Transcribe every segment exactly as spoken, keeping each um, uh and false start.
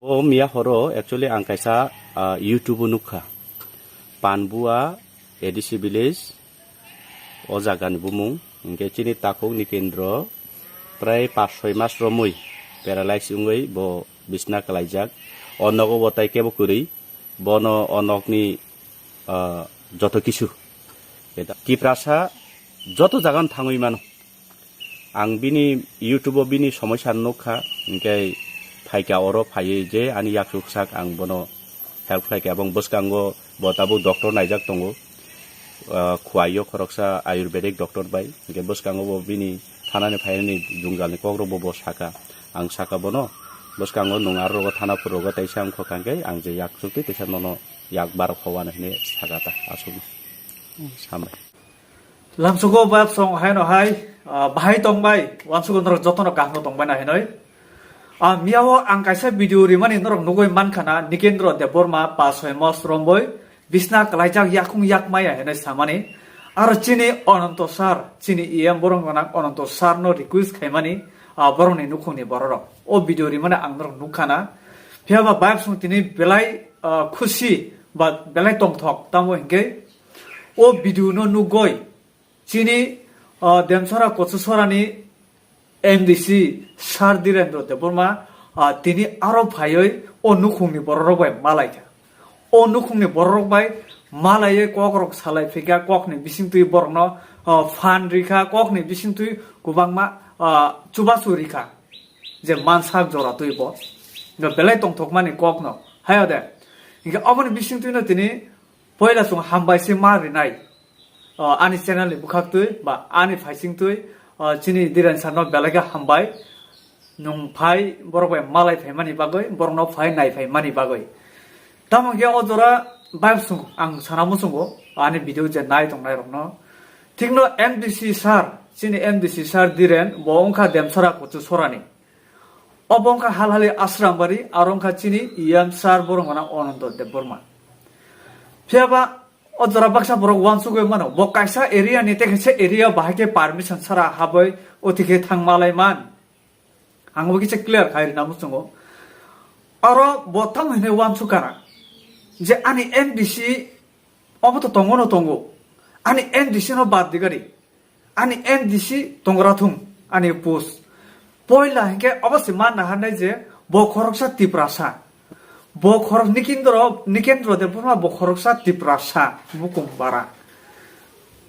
O miya horo actually ang kaisa, ah, YouTube o nukha. Panbua A D C village, o jaga ni bumung. Hinkhe chini takhuk Nikendro prai pas soi mas romwi paralyze wngwi bo bisna kwlaijak. O nogo bo tai kebo kwrwi. Bono o nokni, ah, joto kisu. Tiprasa joto jaga no thangwi mano. Ang bini YouTube o bini somosya nukha, hinkhe phaikha oro phaiwi je ani yaksuk sak ang bono help khlaikha, aboni bwskango bo tabuk doctor naijak tongo, ah, Khwai o khoroksa ayurvedic doctor bai, hinkhe bwskango bo bini thanani phainani jwngjalni kokrokbo bo saka, ang saka bono bwskango nwng aro rogo thana phuru rogo teisa wngkha hinkhe ang je yaksuk twi teisa nono yak barok howano hinwi saka ta aswkno. Hambai. Lamsugo bab song haino hai, ah, bahai tongbai, wansugo norok jotono kahno tongbai na hinoi. Ah, miyao ang kaisa video rimani norok nugui mankha na, Nikendro Debbarma pas soi mos romboi, bisna kwlaijak yakung yak maya hinoi samani. Aro chini Ononto sir, chini E M borok gwnang Ononto sir no request khaimani, ah, borokni nukhungni bororok. O video rimani ang norok nukha na. Phiyaba bab song tini belai, ah, khusi ba belai tongthok, tamo hinkhe o video no nugoi chini, ah, Demsora Kochusorani M D C Sir Dhirendra Debbarma, ah, tini aro phaiwi o nukhungni bororok bai malaikha. O nukhungni bororok bai malaiwi kokrok salai phikha, kokni bisingtwi borokno, ah, phan rikha, kokni bisingtwi kwbangma, ah, chubachu rikha. Je mansak jora twi bo. No belai tongthokmani kokno. Hayo de. Hinkhe oboni bisingtwino tini poila chwng hambai se ma rinai. O, ani channel ni bwkhak twi ba ani phaising twi, o, chini Dhiren sir no belai khe hambai. Nwng phai borok bai malai phaimani bagwi, borok no phai nai phaimani bagwi. Tamo khe o jora bai chwng ang sana muchungo ani video je nai tongnai rok no. Thikno M D C sir, chini M D C sir Dhiren bo wngkha Demsora Kochusorani. Obo wngkha Halhali Ashrambari, aro wngkha chini E M sir borok gwnang Ononto Debbarma. Phiyaba o jora baksa borok wansugwi mano, bo kaisa area ni tei kaisa area bahai khe permission sara habwi oti khe thang malai man. Ang bo kisa clear khai rina muchungo. Aro bo tamo hinwi wansukana je ani M D C obo to tongo no tongo. Ani M D C no bad digari. Ani M D C tongra thung, ani post. Poila hinkhe obo se manna hanai je bo khoroksa Tiprasa. Bo khorok Nikendro, Nikendro Debbarma bo khoroksa Tiprasa, bukum bara.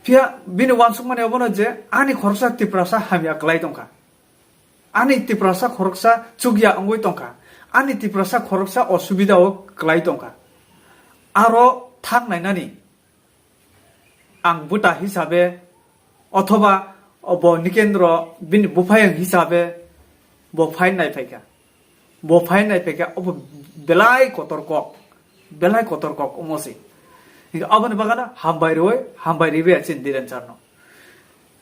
Phiya bini wansukmani obono je ani khoroksa Tiprasa hamya kwlai tongkha. Ani Tiprasa khoroksa chukya wngwi tongkha. Ani Tiprasa khoroksa osubida o kwlai tongkha. Aro thang nainani ang buta hisabe othoba bo Nikendro bini buphayang hisabe bo phain nai phaikha. Bo phain nai phaikha obo belai kotor kok, belai kotor kok omo se. Hinkhe aboni bagano hambai rwi, hambai rwi chini Dhiren sir no.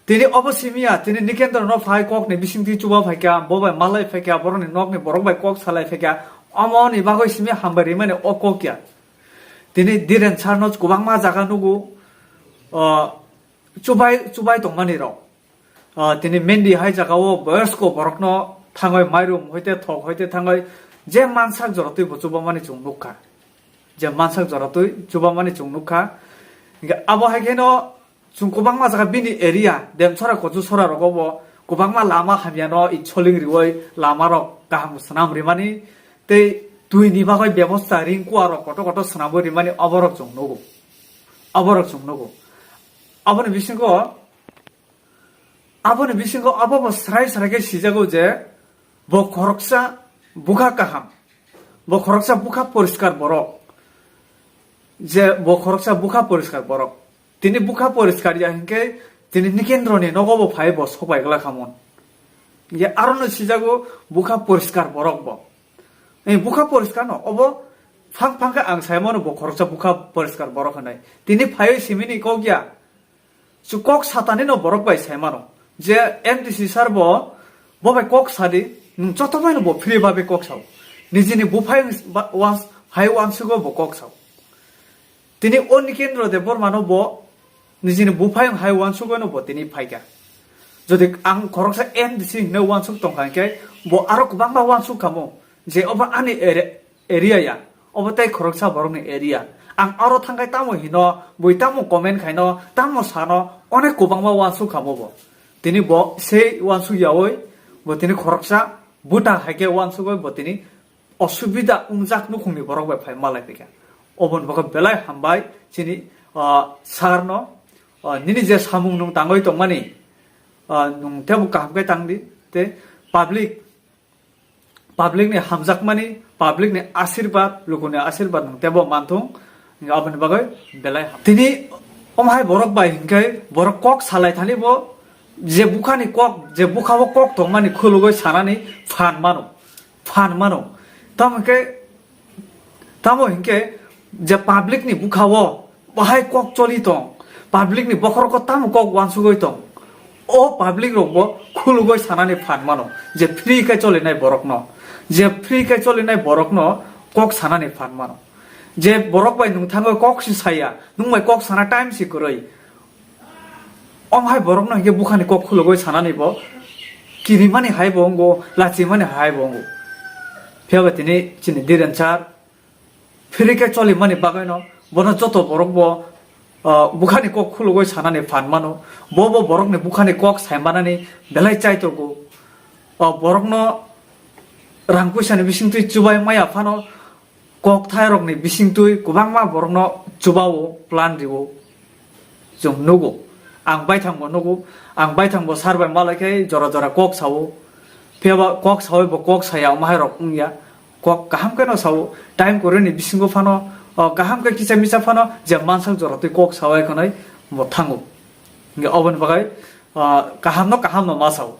Tini obo simiya, tini Nikendro no phai kokni bisingtwi chuba phaikha, bo bai malai phaikha, borokni nokni borok bai kok salai phaikha, omoni bagwi simi hambai rimani o kok ya. Tini Dhiren sir no kwbangma jaga nugo, o, chubai, chubai tongmani rok. O, tini Mendi hai jaga o boyosko borok no thangwi mairum hoite thok hoite thangwi je mansak jora twi bo chubamani chwng nukha. Je mansak jora twi chubamani chwng nukha. Hinkhe abo hai kheno chwng kwbangma jaga bini area, Demsora Kochusora rogo bo kwbangma lama hamya no i choling riwi lama rok kaham swnam rimani tei twi ni bagwi bebosta ring kua rok kotor kotor swnamwi rimani oborok chwng nugo. Oborok chwng nugo. Aboni bisingo, aboni bisingo abo bo srai srai khe sijago je bo khoroksa bukha kaham. Bo khoroksa bukha poriskar borok. Je bo khoroksa bukha poriskar borok. Tini bukha poriskar ya hinkhe tini Nikendro ni nogo bo phai bo sobai gla khamon. Ye aro no sijago bukha poriskar borok bo. Ei bukha poriskar no obo phang phang khe ang saimano bo khoroksa bukha poriskar borok hinai. Tini phaiwi simini kok ya. Chu kok satani no borok bai sai mano je M D C sir bo, bo bai kok sadi, nwng joto bai no bo free babe kok sao. Nijini buphai wans-, ba-, wans-, hai wansugo bo kok sao. Tini o Nikendro Debbarma no bo nijini buphai hai wansugo no bo tini phaikha. Jodi ang khoroksa M D C hinwi wansuk tongkha hinkhe bo aro kwbangma wansuk kamo. je obo ani area, area ya, obo tei khoroksa borokni area. Ang aro thangkhai tamo hino, bui tamo comment khaino, tamo sano, onek kwbangma uansuk kha bobo. Tini bo sei uansuk yaui, bo tini khoroksa buta hai khe uansugwi bo tini osubida wngjak nukhungni borok bai phai malai phikha. Oboni bagwi belai hambai chini, ah, sir no, ah, nini je samung nung tangwi tongmani, ah, nung tebo kaham khe tangdi, tei public, public ni hamjakmani, public ni asirwad, lukuni asirwad nung tebo manthung, aboni bagwi belai ham. Tini omhai borok bai hinkhe borok kok salai thani bo je bukhani kok, je bukha o kok tongmani khulugwi sanani phan mano, phan mano. Tamo hinkhe, tamo hinkhe je public ni bukha o bahai kok choli tong, public ni bokhorok o tamo kok uansugwi tong, o public rok bo khulugwi sanani phan mano je free khe cholinai borokno, je free khe cholinai borokno kok sanani phan mano. Je borok bai nung thangwi kok si saya, nung bai kok sana time si kwrwi. Om hai borokno hinkhe bukhani kok khulugwi sanani bo kirimani hai bo wngo, lachimani hai bo wngo. Phiya ba tini chini Dhiren sir phiri khe cholimani bagwino bono joto borok bo, ah, bukhani kok khulugwi sanani phan mano. Bo bo borokni bukhani kok sai manani belai chaitogo. Ah, borokno rang puisani bisingtwi chubai maya phano kokthairokni bisingtwi kwbangma borokno chubao, plan rio. Chwng nugo. Ang baithangbo nugo. Ang baithangbo sir bai malai khe jora jora kok sao. Phiya ba kok saui bo kok saya, omo hai rok wngya. Kok kaham khe no sao. Time kwrwini bisingo phano, o, kaham khe kisa misa phano je mansak jora twi kok saui khwnwi bo thango. Hinkhe oboni bagwi, o, kaham no kaham no ma sao.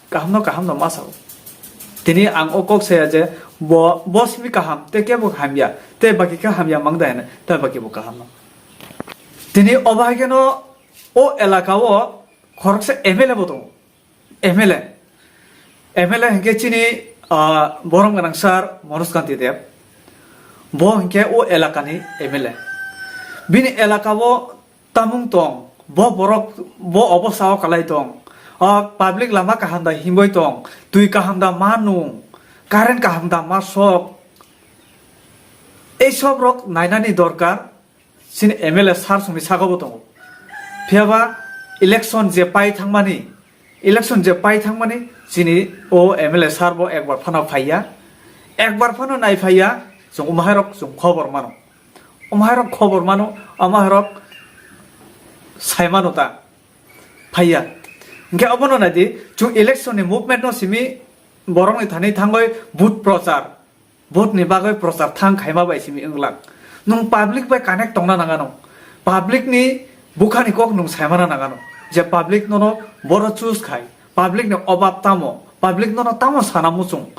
Kaham no kaham no ma sao. Tini ang o kok saya je bo, bo simi kaham, tei kebo hamya, tei baki khe hamya mang da hene, tei baki bo kaham no. Tini obo hai kheno o elaka o khoroksa M L A bo tongo. M L A. M L A hinkhe chini, ah, borom gwnang sir Manoj Kanti Deb. Bo hinkhe o elakani M L A. Bini elaka o tamung tong, bo borok, bo obosta o kalai tong. Ah, public lama kaham da himbai tong, twi kaham da ma nung, current kaham da ma sok. Ei sob rok nainani dorkar, chini M L A sir songni saka bo tongo. Phiya ba election je pai thangmani, election je pai thangmani, chini o M L A sir bo ekbar phano phaiya, ekbar phano nai phaiya, chwng omo hai rok chwng khobor mano. Omo hai rok khobor mano, omo hai rok sai mano ta phaiya. Hinkhe obono nai di, chwng election ni movement no simi borok ni thani thangwi vote prochar, vote ni bagwi prochar thang khaima bai simi wng glak. Nwng public bai connect tongna nang anw. Public ni bwkha ni kok nwng sai mana nang anw. Je public nono boro choose khai. Public ni obab tamo? Public nono tamo sana muchung?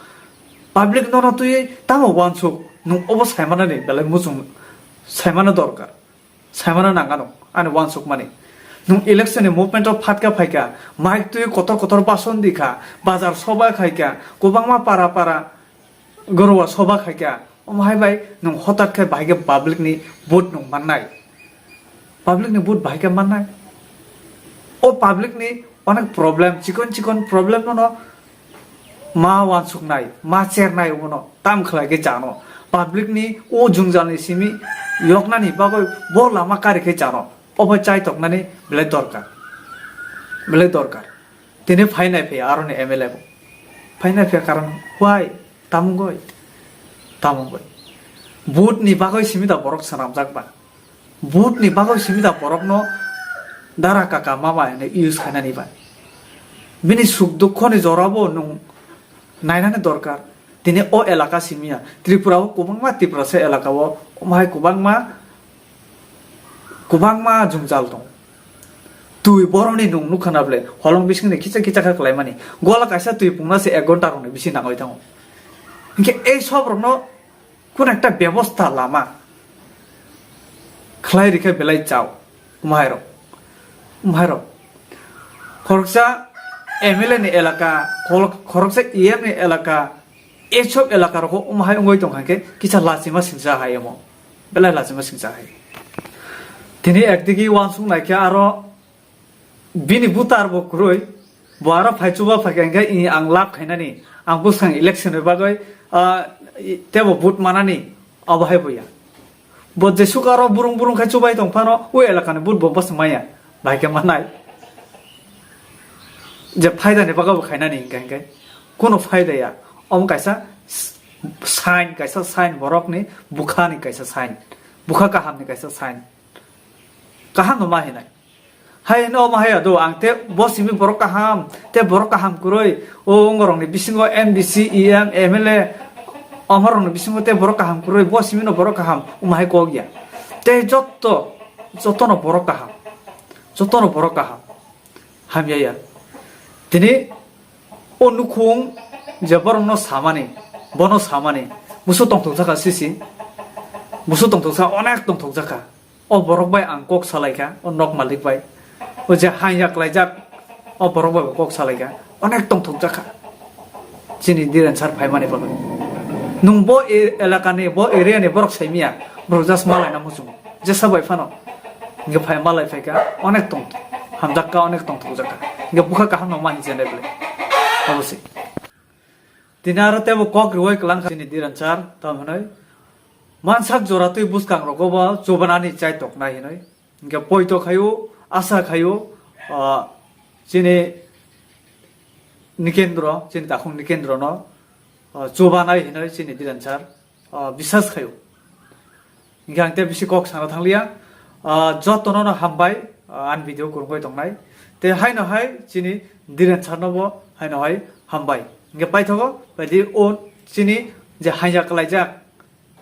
Public nono twi tamo uansuk? Nwng obo sai mana ni belai muchung, sai mana dorkar. Saimano nang ano, ani uansukmani. Nwng election ni movement o phatka phaikha, mic twi kotor kotor bason dikha, bazar soba khaikha, kwbangma para para gorowa soba khaikha, omo hai bai nwng hotat khe bahai khe public ni vote nwng mannai. Public ni vote bahai khe mannai. O public ni onek problem, chikon chikon problem no no ma uansuknai, ma chernai obono tam khlai khe chano. Public ni o jwngjal ni simi yoknani bagwi bo lama kari khe chano. Obo chai toknani belai dorkar. Belai dorkar. Tini phainai phe aroni M L A bo. Phainai phe karon why? Tamungoi. Tamungoi. Vote ni bagwi simi da borok swnamjak ba. Vote ni bagwi simi da borokno dara kaka mama hwnwi use khainani bai. Bini suk dukho ni jora bo nwng nainani dorkar. Tini o elaka simi ya. Tripura o kwbangma Tiprasa elaka o, omo hai kwbangma, kwbangma jwngjal tong. Twi boroni nwng nukha na ble, holong bising ni kicha kicha kha kwlaimani. Gola kaisa twi pungna se ek ghonta rokni bisi nangwi thango. Hinkhe ei sob rokno kun ekta bebosta lama khlai rikhe belai chao, omo hai rok, omo hai rok. Khoroksa M L A ni elaka, khorok-, khoroksa E M ni elaka, ei sob elaka rok omo hai wngwi tong kha khe kisa lachima singcha hai omo, belai lachima singcha hai. Tini ekdigi uansuk nai khe aro bini butar bo kwrwi, bo aro phai chuba phai kha, hinkhe i ang lab khainani, ang bwskang election ni bagwi, ah, Tebo vote manani obo hai boya. Bo jesuka ro burung burung khai chubai tong phano, o elakani vote bo bwswk maya. Bai khe manai. Je phaida ni bagwi bo khainani hinkhe hinkhe. Kuno phaida ya. Omo kaisa s-, sign, kaisa sign borokni bukhani kaisa sign. Bukha kahamni kaisa sign. Kaham no ma hinai. Hai no ma haya do ang te bo simi borok kaham, te borok kaham kwrwi, o ongorokni bisingo M D C, E M, M L A, omorokni bisingo te borok kaham kwrwi, bo simi no borok kaham, omo hai kok ya. Te jotto, jotto no borok kaham, jotto no borok kaham, hamya ya. Tini o nukhung je borok no samani, bono samani, busu tongthok jaka sisi, busu tongthok jaka, onek tongthok jaka. O borok bai ang kok salaikha, o nok malik bai. O je hanya klaijak, o borok bai bo kok salaikha. Onek tongthok jakha. Chini Dhiren sir phaimani bagwi. Nwng bo e-, elakani, bo area ni borok saimiya, borok just malaina muchungo. Jesa bai phano. Nge phai malai phaikha, onek tongthok. Hamjakka, onek tongthok jakha. Nge bukha kaham no ma hinse nai bwle. Oboswi. Tini aro tebo kok riwai kwlangkha chini Dhiren sir, tamo hinoi. Mansak jora twi bwskang rogo bo chubanani chai toknai hinoi. Hinkhe poito khaio, asa khaio, ah, chini Nikendro, chini takhung Nikendro no, ah, chubanai hinoi chini Dhiren sir, ah, bisas khaio. Hinkhe ang tei bisi kok sana thangliya. Ah, jotono no hambai, ah, ani video kwrwngwi tongnai. Tei haino hai chini Dhiren sir no bo haino hai hambai. Hinkhe paithogo, baidi o chini je hanya klaijak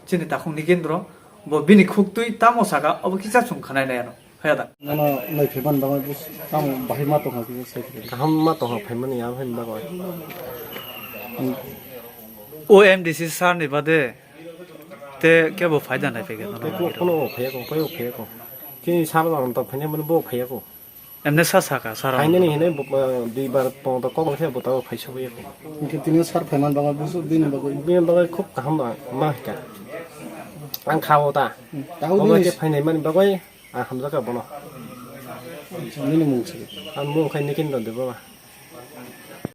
chini takhung Nikendro, bo bini khuktwi tamo saka, obo kisa chwng khwnai nai ano. Haya da. Nono nai phaiman bagwi bus tamo bahai ma tongkha kisa sai phai. Kaham ma tongkha phaimani ya phaini bagwi. O M D C sir ni bade te kebo phaida nai phaikha nono. Te ko-, kono phaiya ko, phaiya ko, phaiya ko. Chini sir rok to phaina mani bo phaiya ko. Emne sa saka sir rok. Phainani hinui bo, dui bar tong to kok khe bo to phai subuya ko. Hingke tini sir phaiman bagwi busu bini bagwi. Bini bagwi khub kaham ba ma hika. Ang kha o ta. Tao obo bini ke phainai mani bagwi ang hamjak ka bono. Nini mung si. Ang mung khai Nikendro Debbarma.